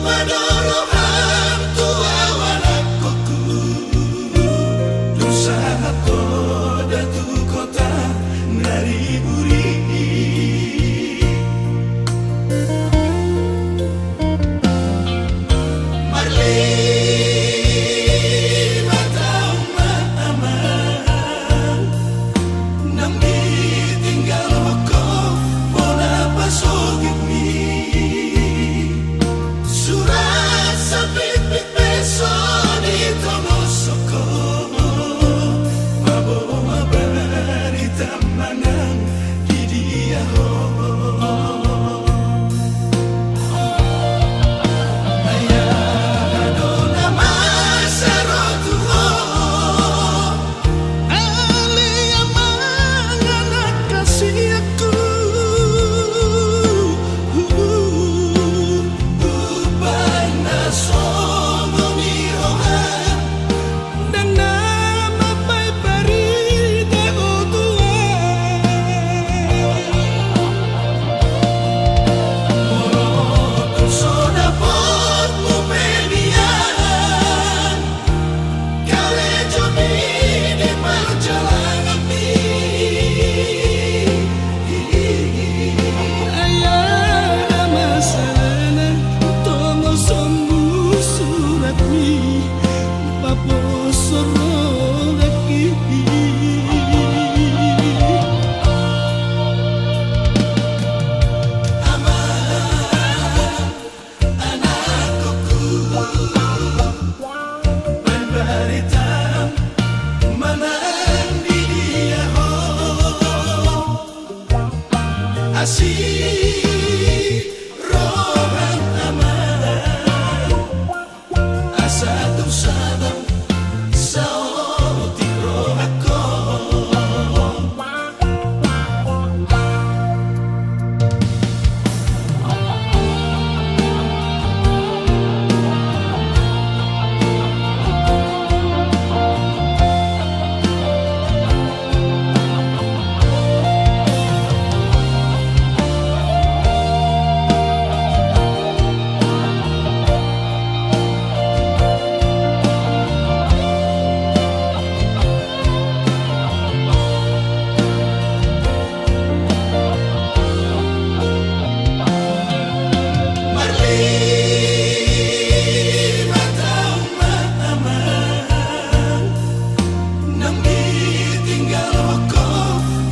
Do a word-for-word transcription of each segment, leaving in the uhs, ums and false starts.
Madoro hang tu ahu anakku, dung sahat ho da tu kota na ribur i. Marlima taon ma amang, nang ditinggalhon ho bona pasogitmi. Surat sapitpit pe so ditongoshon ho, paboa ma barita manang di dia ho. Ai aha do na masa ro tu ho, ale amang anak hasianku. Umbahen na songon i roham, ndang na mambaen barita ho tu ahu. Molo tung so dapot muse nian, karejo ni di parjalananmi. Ai aha masalahna, tongoshon muse suratmi, paposhon rohangki. Amang, anakku, baen barita manang di dia ho. Asi roham amang, asa tung sadam saotik rohangkon. Marlima taon ma amang, nang ditinggalhon ho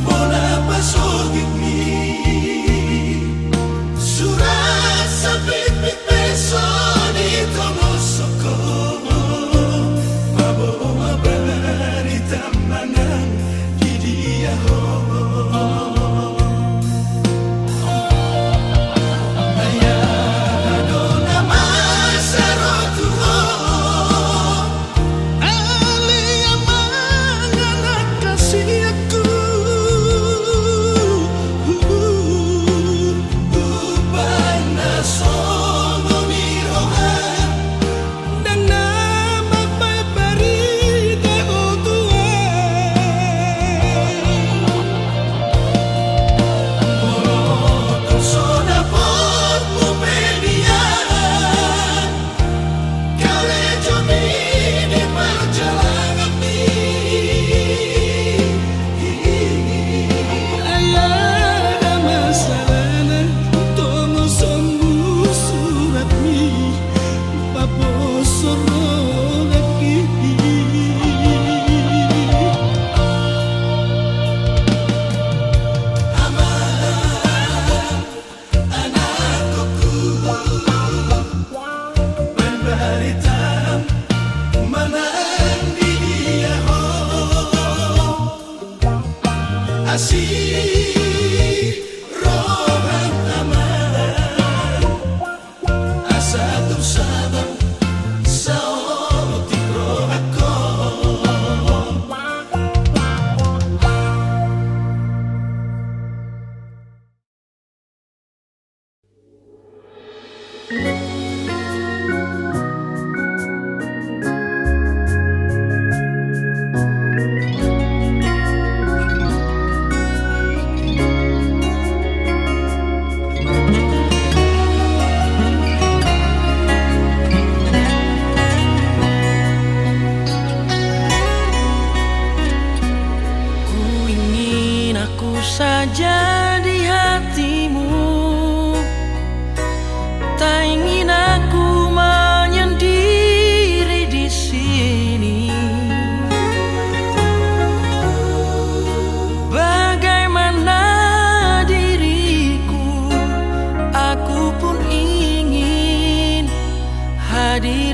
bona pasogitmi. Surat sapitpit pe so ditongoshon ho, paboa barita manang di dia ho. Ai aha do na masa ro tu ho, ale amang anak hasianku. Umbahen na songon i roham, ndang na mambaen barita ho tu ahu. Molo tung so dapot muse nian, karejo ni di parjalananmi. Ai aha masalahna, tongoshon muse suratmi, paposhon rohangki. Amang, anakku, baen barita manang di dia ho. Asi roham amang, asa tung sadam saotik rohangkon.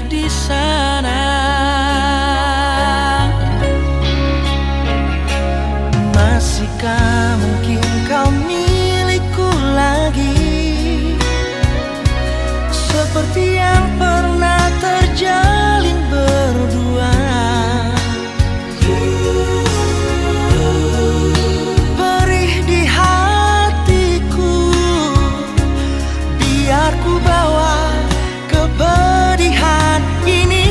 di sana. Masihkah mungkin kau milikku lagi, seperti yang pernah terjalin berdua? Perih di hatiku, biar ku bawa kepedihan ini.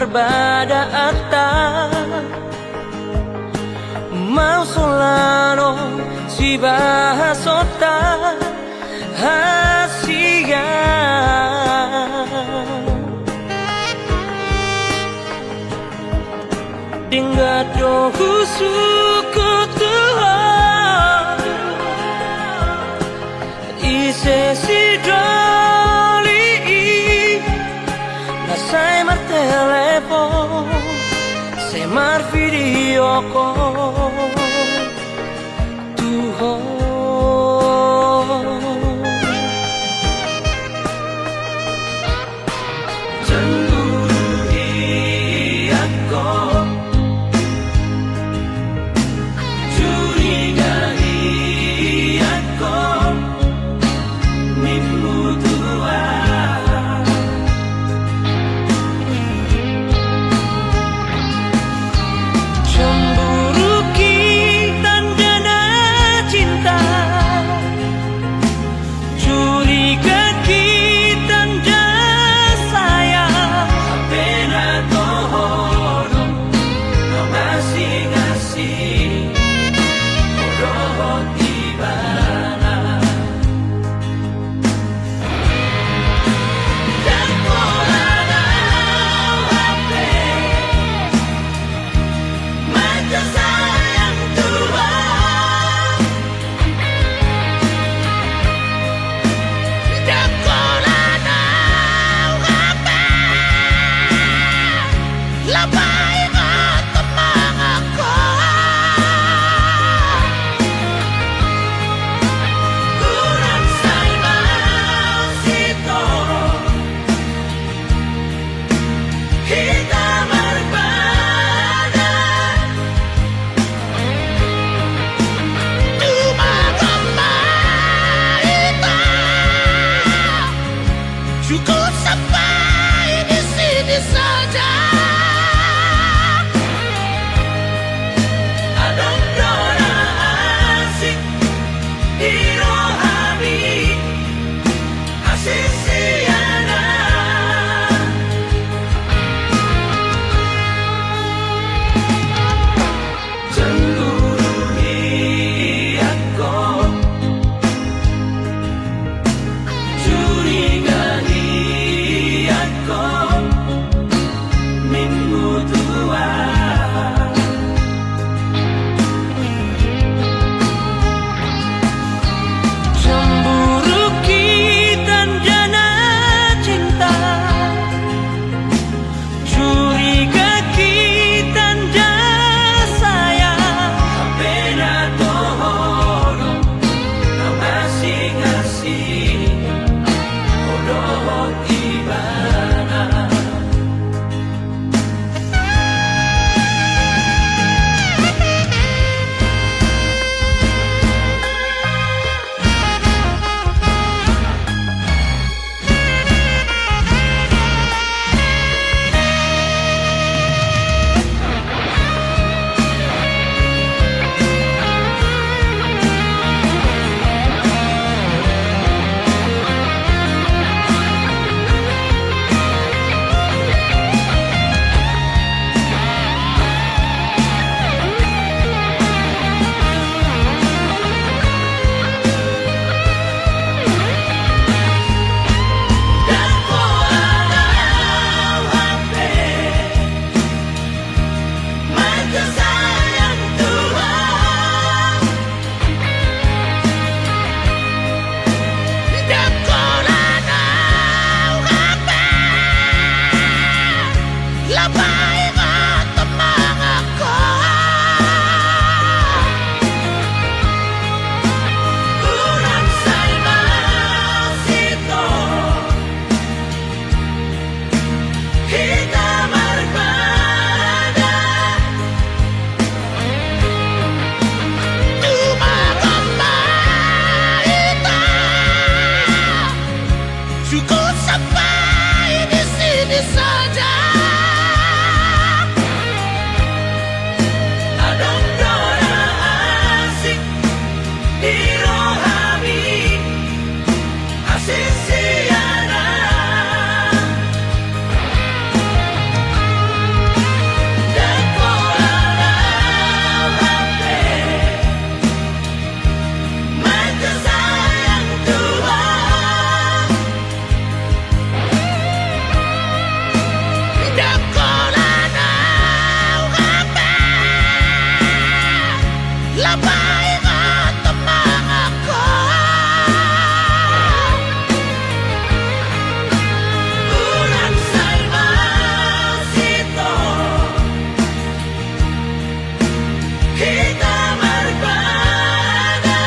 parbadaanta, mausolano sibahasonta hasian. Denggan do husungkun tu Ho, ise sidoli i na sai martelepon, sai marvideo call tu Ho. Cemburu hian ho, curiga hian ho, nimmu tu aha? Cemburu Lapaingon ma mangangko. Ulang salma sito hita maribana.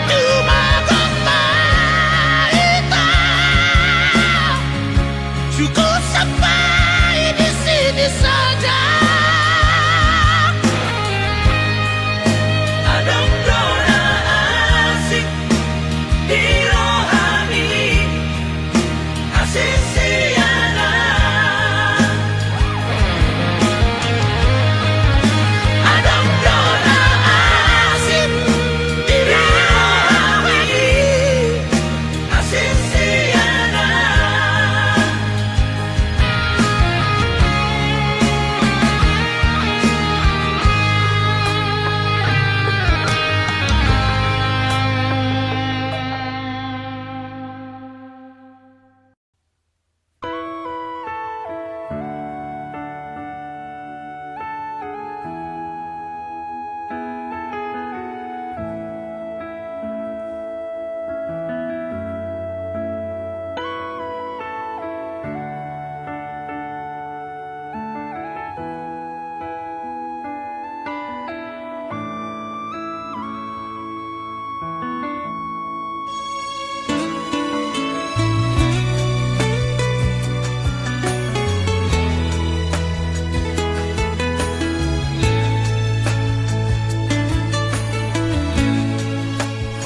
Tumagon ma hita. Cukup sampai di sini saja. Adong do na asing di rohami, asing sian na. Adong do na asing di rohami.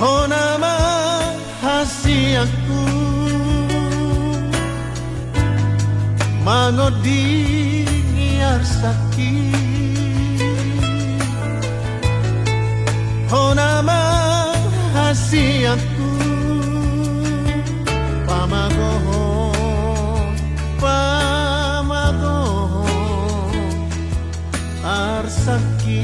Hona ma hasianku, mangondingi arsakki. Hona ma hasianku, pamagohon, pamagohon arsakki.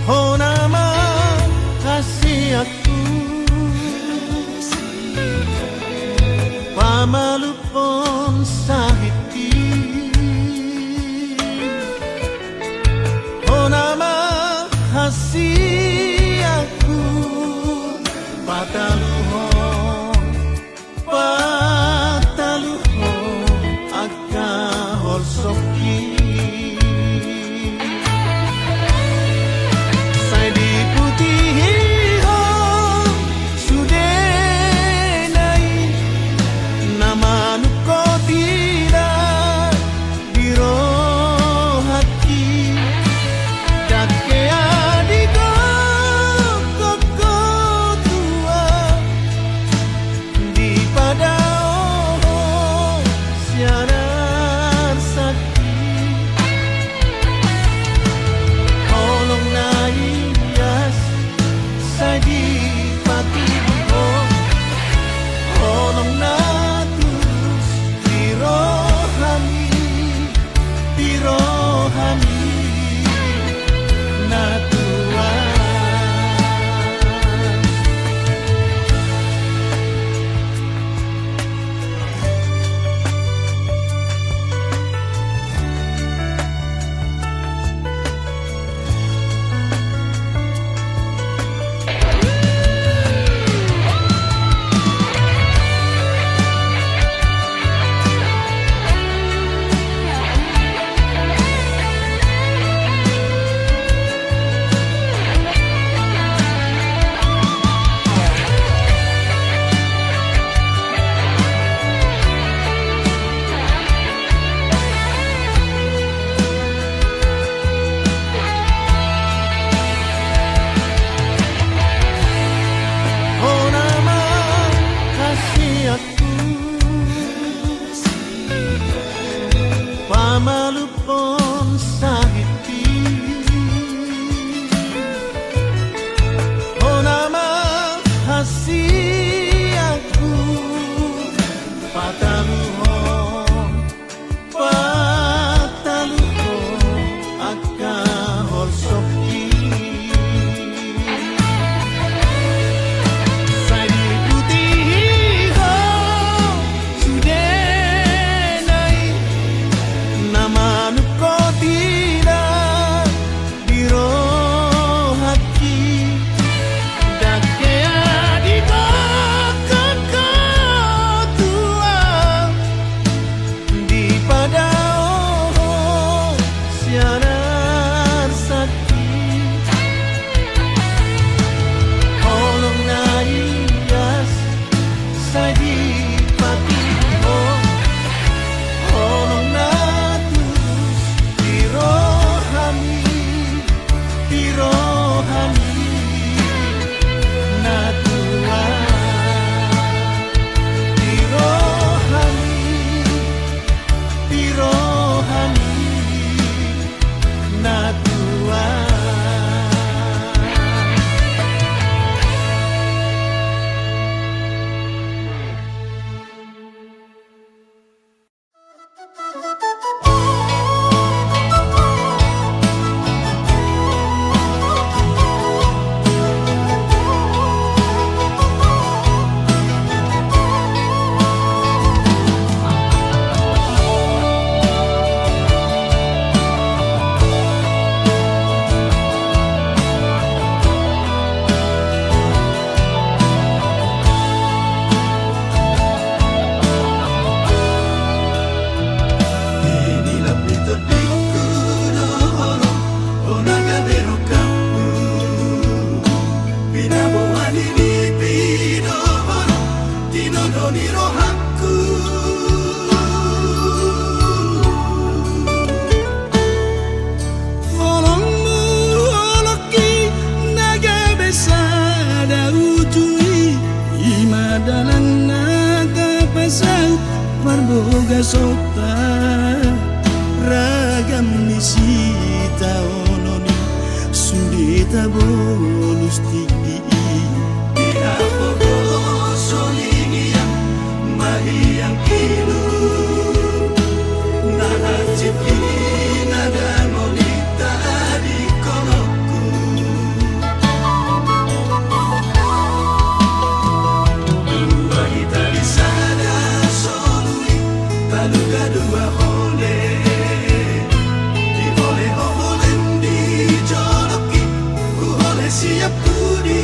Hona ma hasianku, pamalum on sahit i. Hona ma hasianku, pataluhon, pataluhon angka holsokki. Sai diputihon sudena i, na manungkot i da di rohangki. Dangke adigogok ho tua, dipadaohon sian arsakki. Holong na ias sai dipatuduhon, holong na tulus di rohami, di rohami na tua. Ia na arsakti, holong na ias, sai dipatuhon, holong na tulus, di rohami, di rohami, na tua, di rohami, di rohami, na tua. Inilah pitodingku dohot ho, o na gabe rohangku. Pinaboa ni nipi dohot ho, tinodo ni rohangku. Holongmu holongki na gabe sada uju i, i ma dalan na tapasaut parbagason ta. Ragam ni sitaonon i sude tabolus tingki i. Di na pogo soling i, mahiang ilu, na hansit i na dangol i tadingkononku. Dua hita di sada solu i, taluga dua hole. Di hole ho holem di jolongki, huhole siap pudi.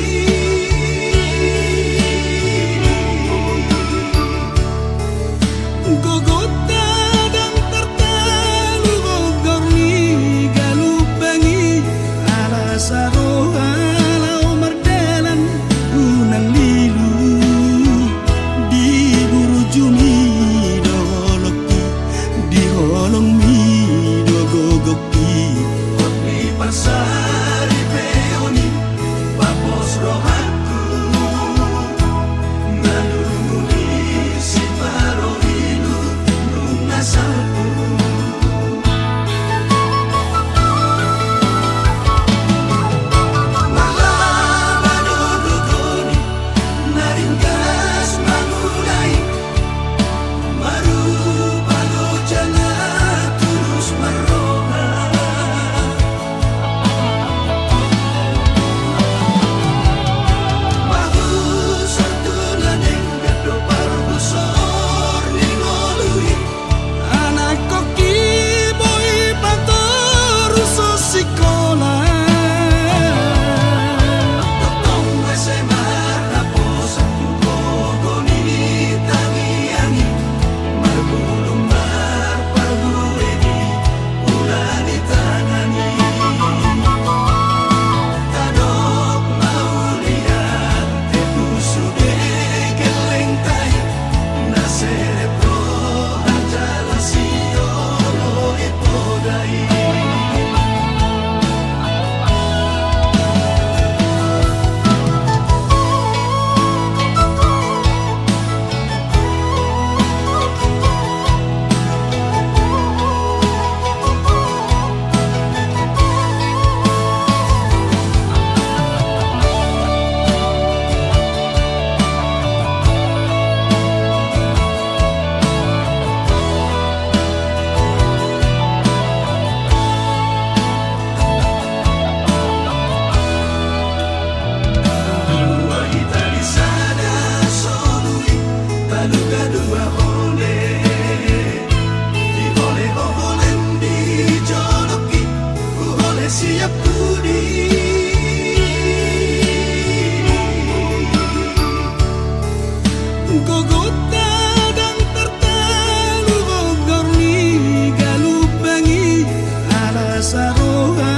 Saroha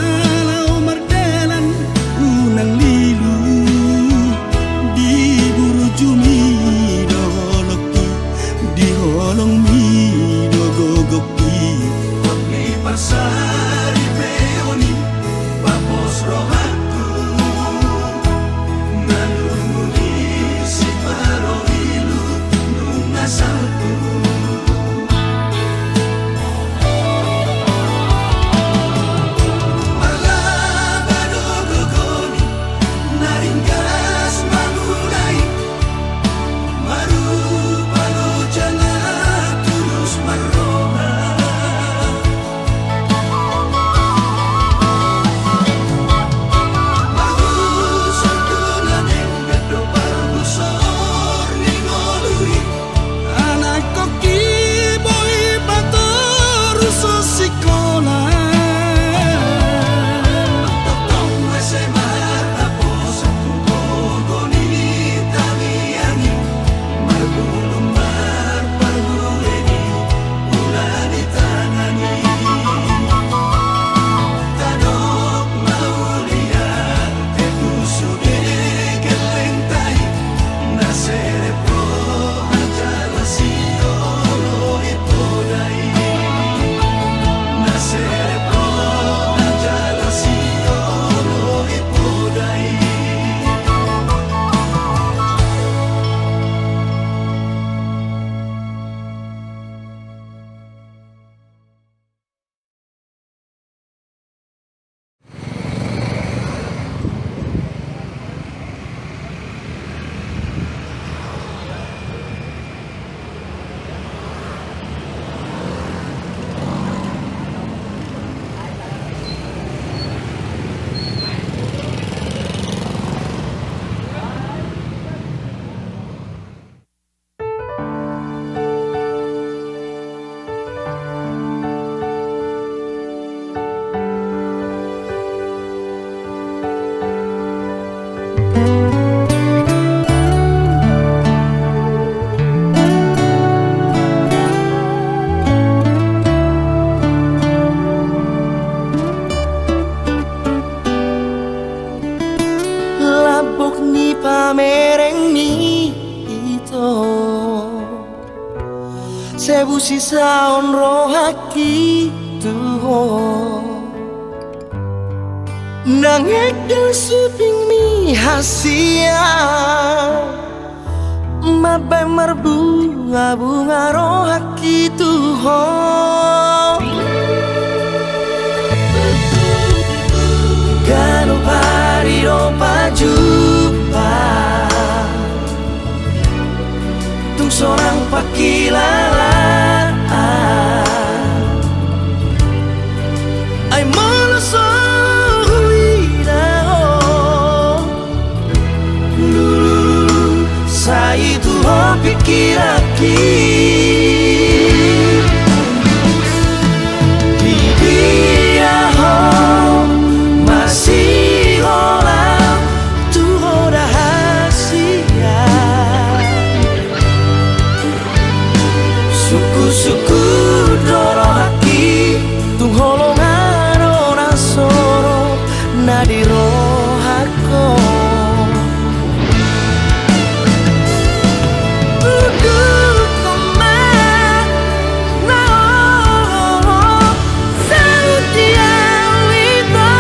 laho mardalan unang lilu, di burjumi do holongki, di holongmi do gogongki. Hot ni parsaripeon i, pos rohangku, manungkun i si Paro Ilu nunga salpu. Marlaba do gogoni na ringgas mangula i, marupa do jala tulus marroha. Marhusor tu na denggan do parhusor ni ngolu i. Anakkon i boi patorus sikola. Tongtong ma S M A marhaposan tu gogo ni tangiang i. Marbulung marparhule ni ula ni tangan i. Tadok mauliate tu sude gellengta i. Na serep roha jala siolo i poda i. Na serep roha jala siolo i poda i. Lambok ni pamereng ni ito. Sai busisaon rohangki tu ho. Nang engkel suping ni hasian, mambaen marbungabunga rohangki tu ho. Ganup ari do pajumpa, tung sonang pangkilalaan. Ai molo so huida ho, lulululu, sai tu ho pingkiranki. Di dia ho masihola tu ho da hasian. Sungkunsungkun do rohangki, tung holong do na sorop na di rohangkon. Uduthon ma na olo saut di au ito.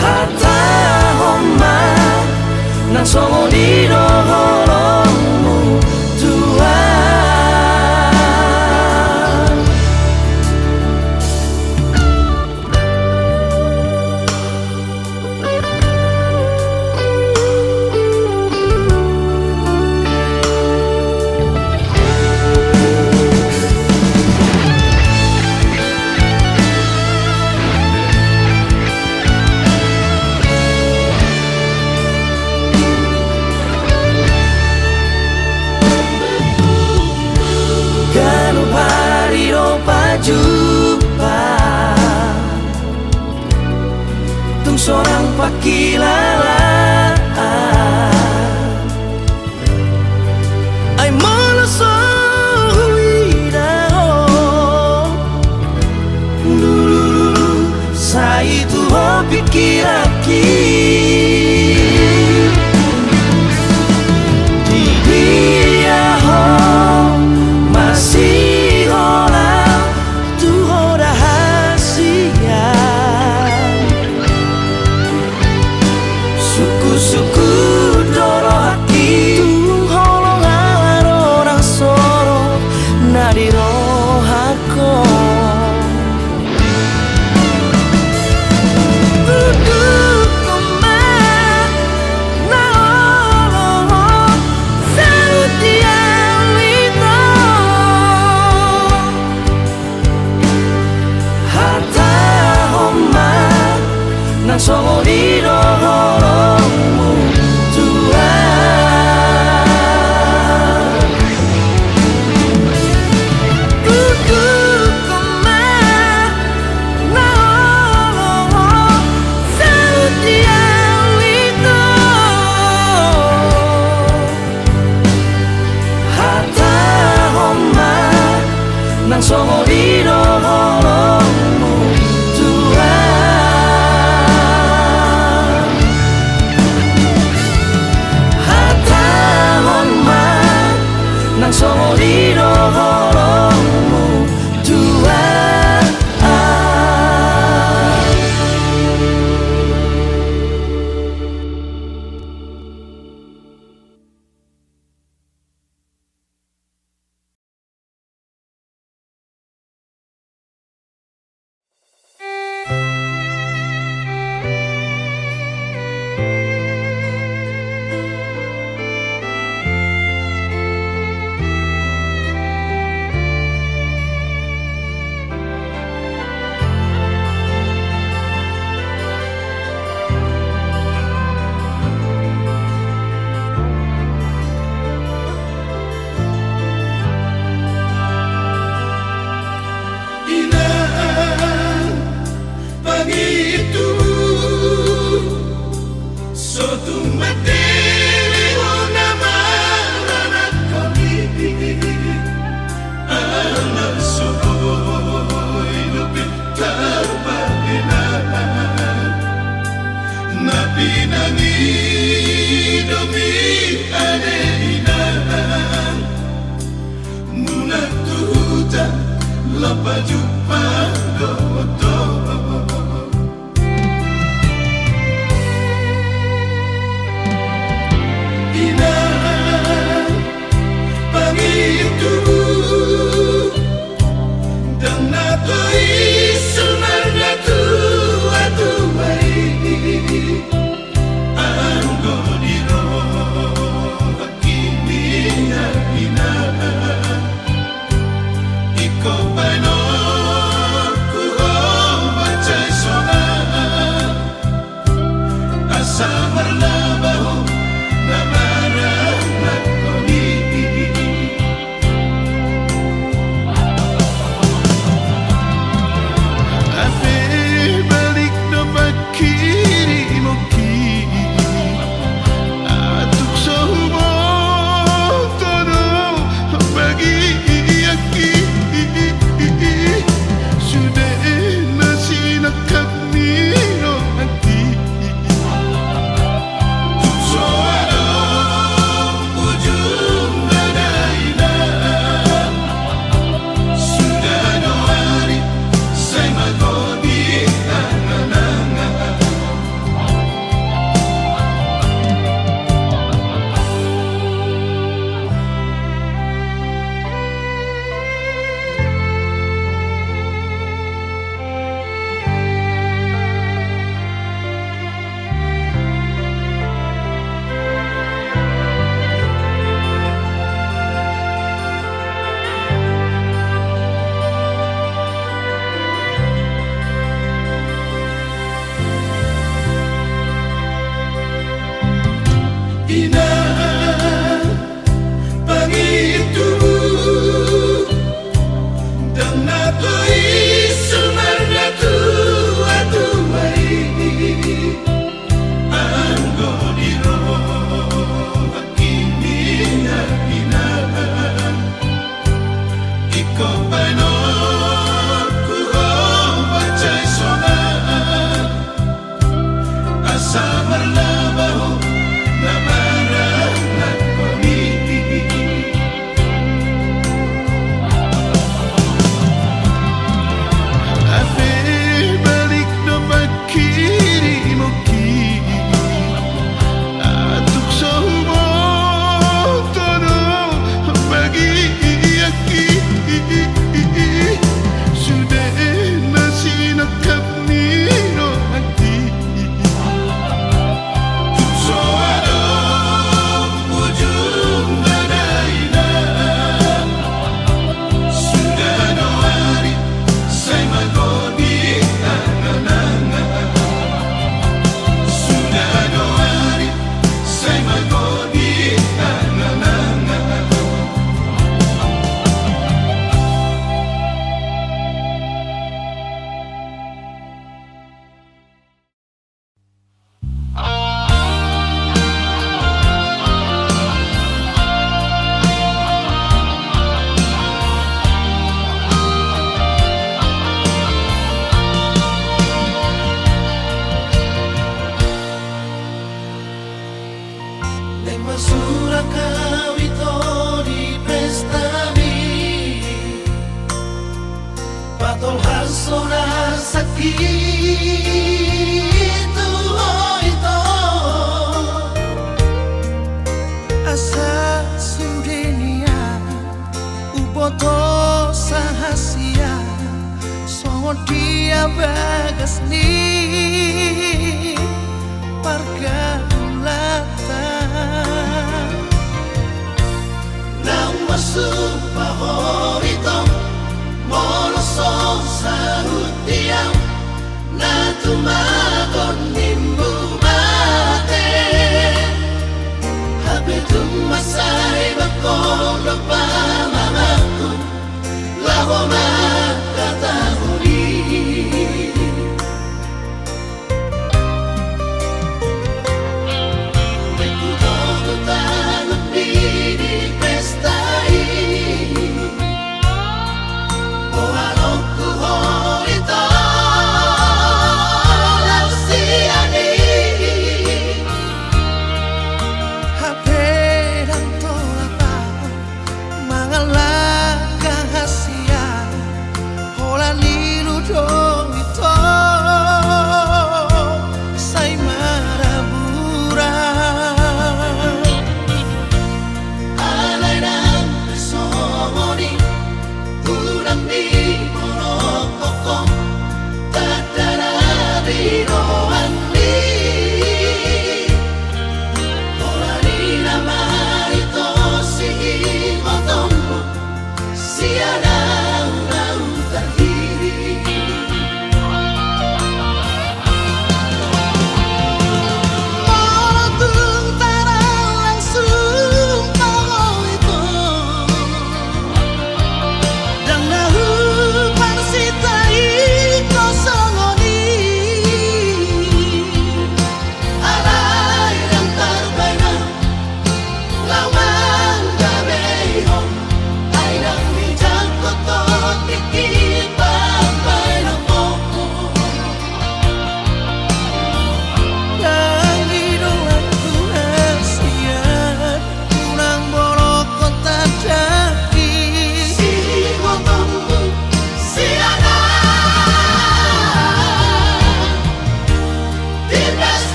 Hatahon ma nang songon i do holongmu, Tuhan. Ganup ari do pajumpa, tung sonang pangkilalaan. Ai molo so huida ho, Di dia ho masiholang tu roha na sian sukusuku do rohangki, tung holong ala do nang sorop na di rohangku. Udutku ma na holong saut di au ito. Hatahon ma nang songon i do holongmu, Tuhan. Udutku ma na holong saut di au ito. Hatahon ma nang songon i do holongmu, Tuhan. Hatahon ma nang songon i do holongmu, Tuhan. Inang, pangidoanku, so tung matele ho na maranak hami. Ala so boi dope tarbahenan na pinangido mi ale inang. Mulak tu huta, lam pajumpang dohot ho. Inang, pangidoanku, ndang na tois sumarna tuatua i. Anggo di roha Kimi na inang, ingkon bahenonku ho mansai sonang, asa marlaba ho na maranakhon i. Hape balik do panghirimon i. Atik so huboto do bagianki, sude na sinangkap ni rohangki. Tung so adong ujungna da inang, suda do ari sai magodang angan-angan. Inang, pangidoanku, ndang na tois sumarna tuatua i. Anggo di roha Kimi na inang, ingkon bahenonku ho mansai sonang, Patolhas ho na sangkip tu ho ito. Asa sude nian huboto sahasian songon dia bagas ni pargaulan. Naung masumpa ho ito, molo so saut di au, na tumagon nimmu mate. Hape tung mansai bangkol do pamanganku, laho mangkatahon i. Hape ndang tolap au mangalangka hasian.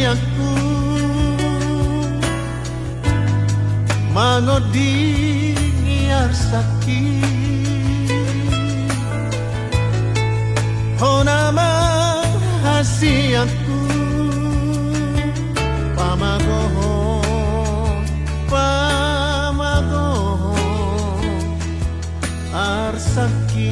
hasianku, mangondingi arsangki. Hona ma hasianku, pamagohon, pamagohon arsangki.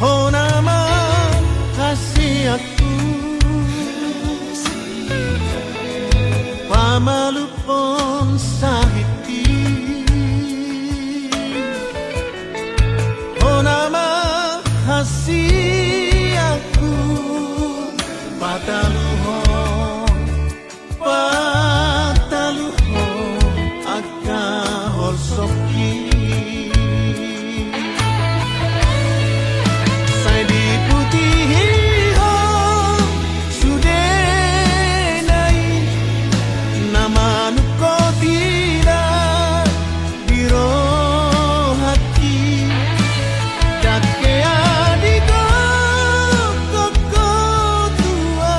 Hona ma hasianku, pamalum on sahiti. Hona ma hasianku, pataluhon, pataluhon angka holsongki. Sai diputihon sudena i na manungkot ida di rohangki. Dangke a digokhon ho tua,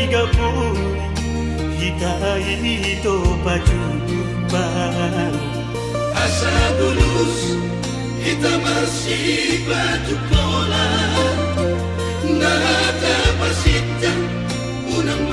Gabe hita i tu pajumpang. Asa bulus hita marsipatupola. Na tapasinta unang